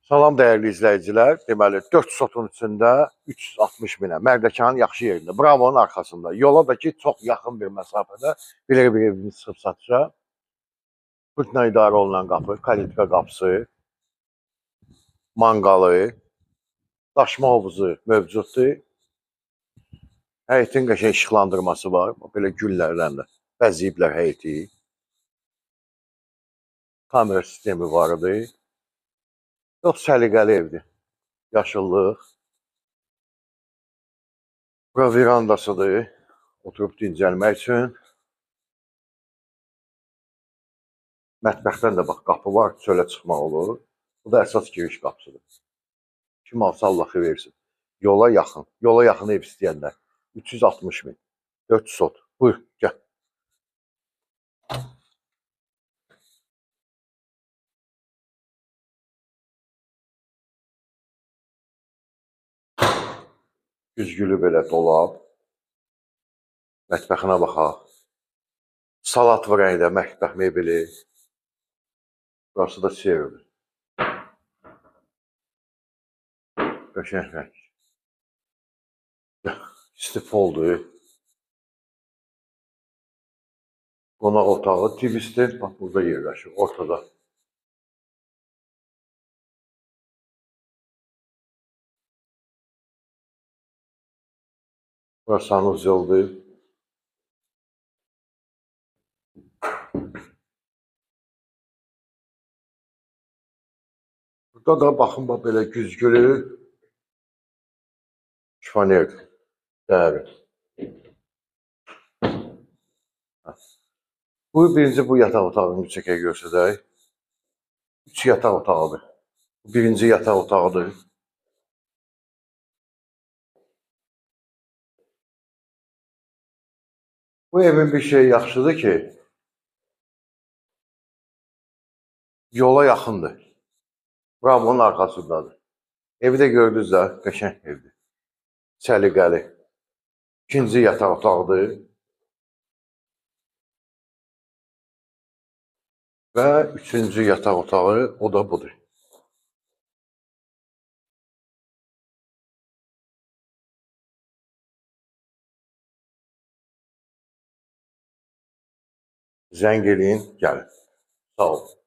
Salam dəyərli izləyicilər. Deməli 4 sotun içində 360 minə Mərdəkanın yaxşı yerində, Bravo'nun arxasında. Yola da ki çox yaxın bir məsafədə belə bir evimiz çıxıb satışa. Pultla idarə olunan qapı, kalitka qapısı, manqalı, daşma hovuzu mövcuddur. Həyətin qəşəng işıqlandırması var. Belə güllərlə də bəzəyiblər həyəti. Kamera sistemi var idi. Çox səliqəli evdir. Yaşıllıq. Bura verandasıdır. Oturub dincəlmək üçün. Mətbəxdən də bax qapı var, çölə çıxmaq olur. Bu da əsas giriş qapısıdır. Kim alsa Allah xeyir versin. Yola yaxın. Yola yaxın ev istəyənlər. 360 min. 4 sot. Buyur, gəl. Güzgülü belə dolab. Mətbəxinə baxaq. Salat var rəngdə mətbəx mebeli. Burası da servis. Qəşəng rəng. İstifoldur. Qonaq otağı, TV stand bax burada yerləşir, ortada. Burası sanuzeldir. Burada da baxın bax belə güzgülü şifonerdir. Dəyəri. Bu birinci bu yataq otağını çəkək göstərək. 3 yataq otağıdır. Bu birinci yataq otağıdır. Bu evin bir şeyi yaxşıdır ki, yola yaxındır. Bravo'nun arxasındadır. Evi də gördünüz də, qəşəng evdir. Səliqəli. İkinci yataq otağıdır. Və üçüncü yataq otağı, o da budur. Zəng eləyin, gəlin. Sağ olun.